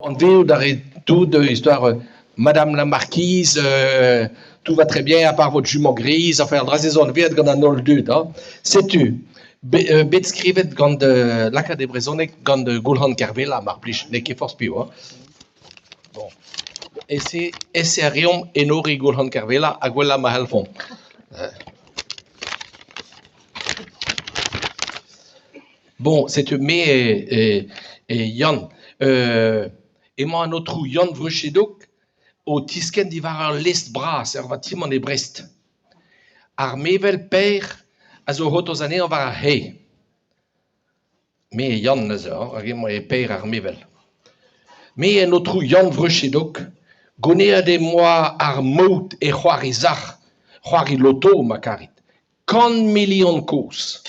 Anvezout a rit tout istor Madame la Marquise, tout va très bien à part votre jument grise, enfin an dra-se zo anavezet gant an holl dud. Hañ. Setu, bet skrivet gant lakaat e brezhoneg gant Goulc'han Kervella mar plij, n'eo ket forzh piv. Hañ. Bon. E-se, e-se a reomp enoriñ Goulc'han Kervella ha gwellañ ma c'hellfomp. Bon, setu me eo Yann. Emañ an aotrou Yann Vruchedog o tiskenn diwar ul lestr bras er vatimant e Brest. Ar mevel Per a zo o c'hortoz anezhañ war ar c'hae. Me eo Yann neuze, hag emañ eo Per ar mevel. Me eo an aotrou Yann Vruchedog. Goneet em boa ar maout e c'hoari sac'h, c'hoari loto ma karit. Kant milion kozh.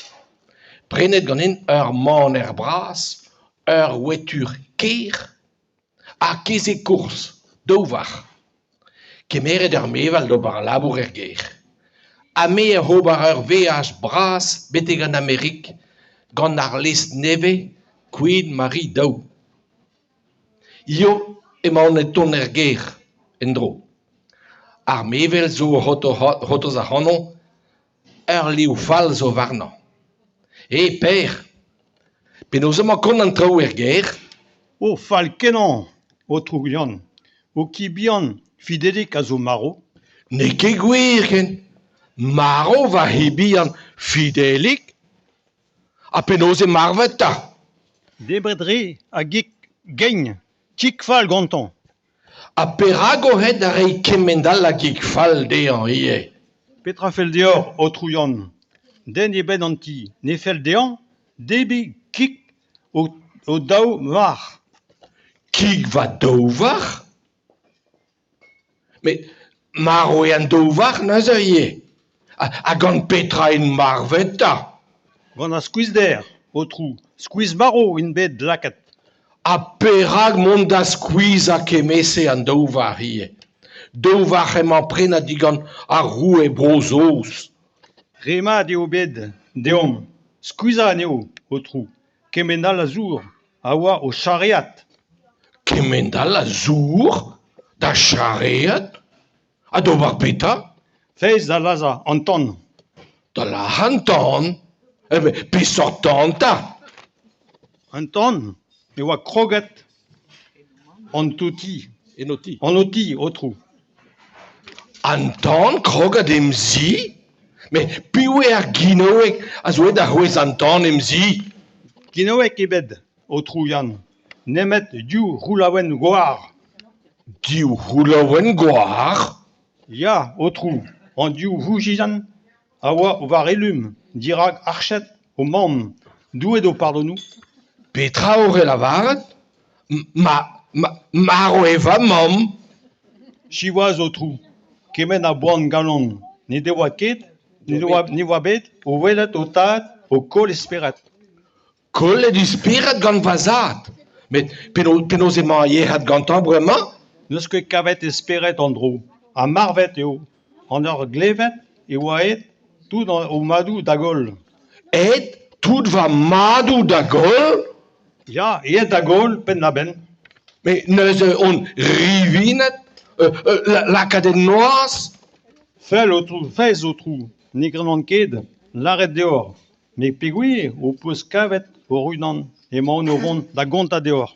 Prenet ganin ur maner bras, ur wetur ker ha kezeg-kourz, daou varc'h. Kemeret ur mevel d'ober al labour er gêr. Ha me oc'h ober ur veaj bras betek an Amerik gant ar lestr nevez Queen Mary daou. Hiziv emaon o tont er gêr en-dro. Ar mevel zo o c'hortoz ac'hanon, ur liv fall zo warnañ. Eh Per, penaos emañ kont an traoù er gêr ? O fall-kenañ, aotrou Yann. Ho ki bihan Fidelig a zo marv. N'eo ket gwir ken. Marv va c'hi bihan Fidelig ? Ha penaos eo marvet 'ta ? Debret re a gig gein, kig fall gantañ. Ha perak oc'h aet da reiñ kement-all a gig fall dezhañ ivez ? Petra 'fell deoc'h, aotrou Yann ? Den ebet en ti ne fell dezhañ debriñ kig ho daou varc'h. Kig va daou varc'h ? Met marv eo an daou varc'h neuze ivez. Ha gant petra int marvet 'ta ? Gant ar skuizhder, aotrou, skuizh-marv int bet lakaet. Ha perak mont da skuizhañ kement-se an daou varc'h ivez ? Daou varc'h emañ prenañ digant ar roue Bro-Saoz. Re mat eo bet deomp skuizhañ anezho, aotrou, kement all a zour a oa o charreat. Kement all a zour da charreat ? Ha d'ober petra ? Feiz da lazhañ an tan. Da lazhañ an tan ? Peseurt tan 'ta ? An tan e oa kroget an ti. En ho ti. En ho ti, aotrou. An tan kroget em zi ? Met piv eo ar ginaoueg a zo aet da c'hwezhañ an tan em zi ? Ginaoueg ebet, aotrou Yann, nemet div c'houlaouenn goar. Div c'houlaouenn goar ? Ya, aotrou, an div voujizenn a oa war elum dirak arched ho mamm, Doue d'ho pardono. Petra oc'h lavaret ? Marv eo va mamm. Siwazh, aotrou, kement a boan-galon n'he devoa ket ne oa bet o welet ho tad o koll e spered. Kollet e spered gant va zad. Met penaos emañ ar yec'hed gantañ bremañ ? N'eus ket kavet e spered en-dro ha marvet eo. En ur glevet e oa aet tout ho madoù da goll. Aet tout va madoù da goll ? Ya, aet da goll penn-da-benn. Met neuze on rivinet, lakaet en noazh ? Fell, aotrou, feiz, aotrou, ne grenan ket lâret deoc'h, met peogwir ho peus kavet hoc'h-unan emaon o vont da gontañ deoc'h.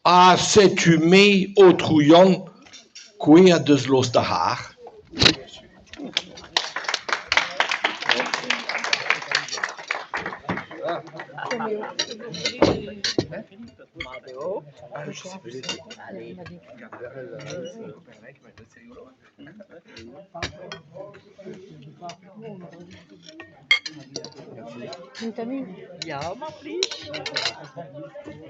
Ha setu me, aotrou Yann, kouezhet eus lost ar c'harr.